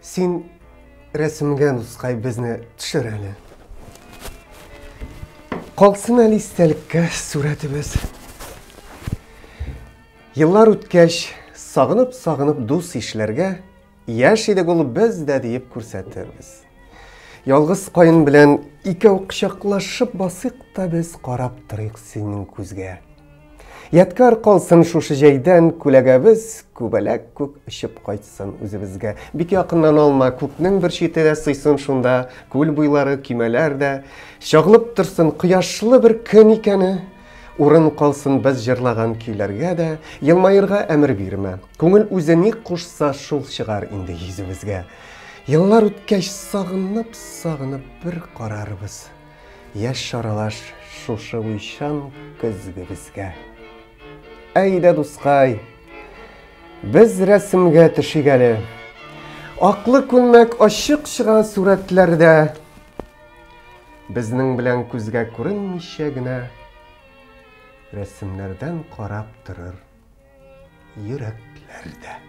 Син рәсемгә, дускай, безне төшер әле. Калсын әле истәлеккә сурәтебез. Еллар үткәч, сагынып-сагынып дус ишләргә яшь идек ул без дә диеп күрсәтербез. Ялгыз каен белән икәү кочаклашып басыйк та без карап торыйк синең күзгә. Ядкар калсын шушы җәйдән күләгәбез, күбәләк күк очып кайтсын үзебезгә. Бик якыннан алма, күкнең бер чите дә сыйсын шунда, күл буйлары, көймәләр дә. Чагылып торсын кояшлы бер көн икәне. Урын калсын без җырлаган көйләргә дә, елмаерга әмер бирмә. Күңел үзе ни кушса, шул чыгар инде йөзебезгә. Еллар үткәч, сагынып-сагынып бер карарбыз. Яшь аралаш шушы уйчан көзгебезгә. Әйдә, дускай, без рәсемгә төшик әле. Аклы күлмәк ачык чыга сурәтләрдә. Безнең белән күзгә күренмичә генә рәсемнәрдән карап торыр йөрәкләрдә.